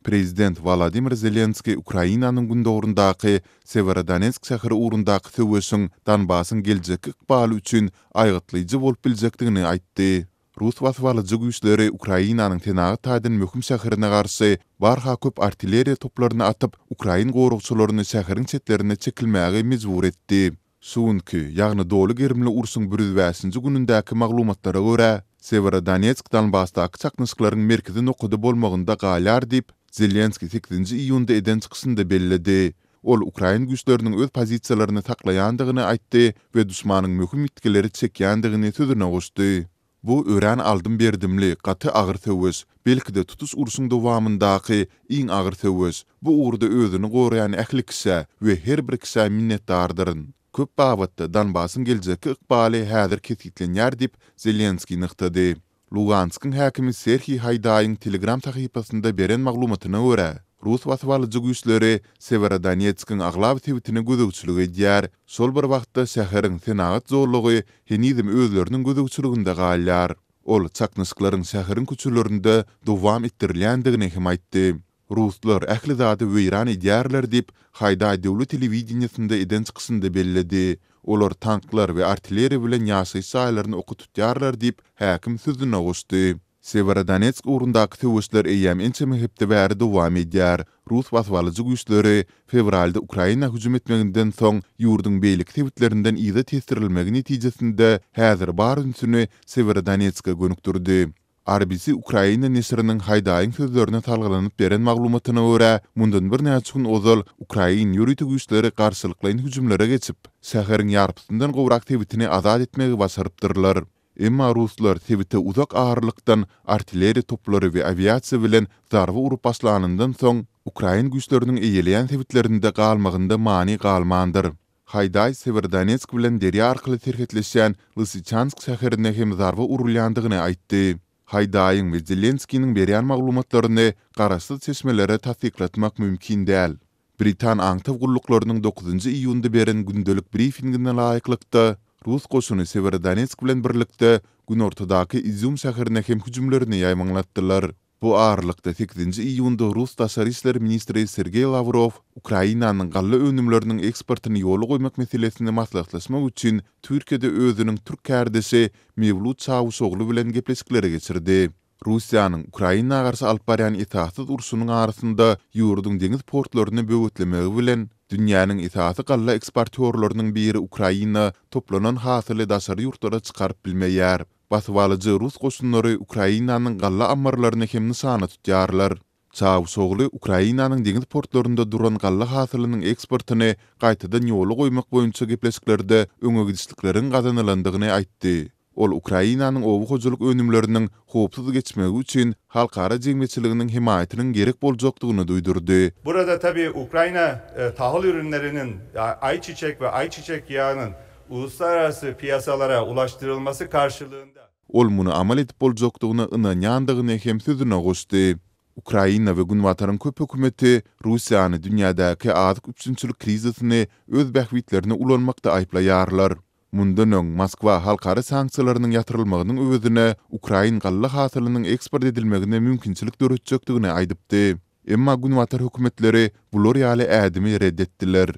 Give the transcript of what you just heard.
Prezident Wolodymyr Zelenskiý Ukrainanyň gündogaryndaky Sewerodonetsk şäheri ugrundaky söweşiň Donbasyň geljekki ykbaly üçin aýgytlaýjy bolup biljekdigini aýtdy. Rus basybalyjy güýçleri Ukrainanyň senagat taýdan möhüm şäherine garşy barha köp artilleriýa toplaryny atyp, ukrain goragçylaryny şäheriň çetlerine çekilmäge mejbur etdi. Şu günki, ýagny doly gerimli urşuň 105-nji günündäki maglumatlara görä, Sewerodonetsk Donbasdaky çaknyşyklaryň merkezi nokady bolmagynda galýar diýip, Zelenskiý sekizinji iýunda eden çykyşynda belledi. Ol ukrain güýçleriniň öz pozisiýalaryny saklaýandygyny aýtdy we duşmanyň möhüm ýitgileri çekýändigini sözüne goşdy. Bu örän aldym-berdimli, gaty agyr söweş. Belki-de tutuş urşuň dowamyndaky iň agyr söweş. Bu ugurda özüni goraýan ähli kişä we her bir kişä minnetdardyryn. Köp babatda Donbasyň geljekki ykbaly häzir kesgitlenýär diýip, Zelenskiý nygtady. Luganskyň häkimi Serhiý Haýdaýyň Telegram sahypasynda beren maglumatyna görä, rus basybalyjy güýçleri Sewerodonetskiň aglaba sebitine gözegçilik edýär, şol bir wagtda şäheriň senagat zolagy henizem özleriniň gözegçiliginde galýar. Ol çaknyşyklaryň şäheriň köçelerinde dowam etdirilýändigini hem aýtdy. Ruslar ähli zady weýran edýärler diýip, Haýdaý döwlet telewideniýesinde eden çykyşynda belledi. Olar tanklar we artilleriýa bilen ýaşaýyş jaýlaryny oka tutýarlar diýip, häkim sözüne goşdy. Sewerodonetsk ugrundaky söweşler eýýäm ençeme hepde bäri dowam edýär. Rus basybalyjy güýçleri fewralda Ukraina hüjüm etmeginden soň ýurduň beýleki sebitlerinden yza tesdirilmegi netijesinde häzir bar ünsüni Sewerodonetske gönükdirdi. RBC Ukraina neşiriniň Haýdaýyň sözlerine salgylanyp beren maglumatyna görä, mundan birnäçe gün ozal ukrain ýörite güýçleri garşylyklaýyn hüjümlere geçip, şäheriň ýarpysyndan gowrak sebitini azat etmegi başarypdyrlar. Emma ruslar sebite uzak aralykdan artilleriýa toplary we awiasiýa bilen zarba urup başlanyndan soň, ukrain güýçleriniň eýeleýän sebitlerinde galmagynda many galmandyr. Haýdaý Sewerodonetsk bilen derýa arkaly serhetleşýän Lysyçansk şäherine hem zarba urulýandygyny aýtdy. Haýdaýyň we Zelenskiniň berýän maglumatlaryny garaşsyz çeşmelere tassyklatmak mümkin däl. Britan aňtaw gulluklarynyň dokuzynjy iýunda beren gündelik brifingine laýyklykda, rus goşuny Sewerodonetsk bilen birlikde günortadaky Izýum şäherine hem hüjümlerini ýaýbaňlatdylar. Bu aralykda, sekizinji iýunda rus daşary işler ministri Sergeý Lawrow Ukrainanyň galla önümleriniň eksportyny ýola goýmak meselesini maslahatlaşmak üçin Türkiýede özüniň türk kärdeşi Mewlut Çawuşoglu bilen gepleşikleri geçirdi. Russiýanyň Ukraina garşy alyp barýan esassyz urşunyň arasynda ýurduň deňiz portlaryny böwetlemegi bilen, dünýäniň esasy galla eksportýorlarynyň biri Ukraina toplanan hasyly daşary ýurtlara çykaryp bilmeýär. Basybalyjy rus goşunlary Ukrainanyň galla ammarlaryny hem nyşana tutýarlar. Çawuşogly Ukrainanyň deňiz portlarynda duran galla hasylynyň eksportyny gaýtadan ýola goýmak boýunça gepleşiklerde öňegidişlikleriň gazanylandygyny aýtdy. Ol Ukrainanyň oba hojalyk önümleriniň howpsuz geçmegi üçin halkara jemgyýetçiliginiň hemaýatynyň gerek boljakdygyny duýdurdy. Burada tabii Ukrayna tahıl ürünlerinin, ayçiçek ve ayçiçek yağının uluslararası piyasalara ulaştırılması karşılığında. Ol muny amal edip boljakdygyna ynanýandygyny hem sözüne goşdy. Ukraina we Günbataryň köp hökümeti Russiýany dünýädäki azyk üpjünçilik krizisini öz bähbitlerine ulanmakda aýyplaýarlar. Mundan öň, Moskwa halkara sanksiýalarynyň ýatyrylmagynyň öwezine ukrain galla hasylynyň eksport edilmegine mümkinçilik döretjekdigini aýdypdy. Emma Günbatar hökümetleri bular ýaly ädimi ret etdiler.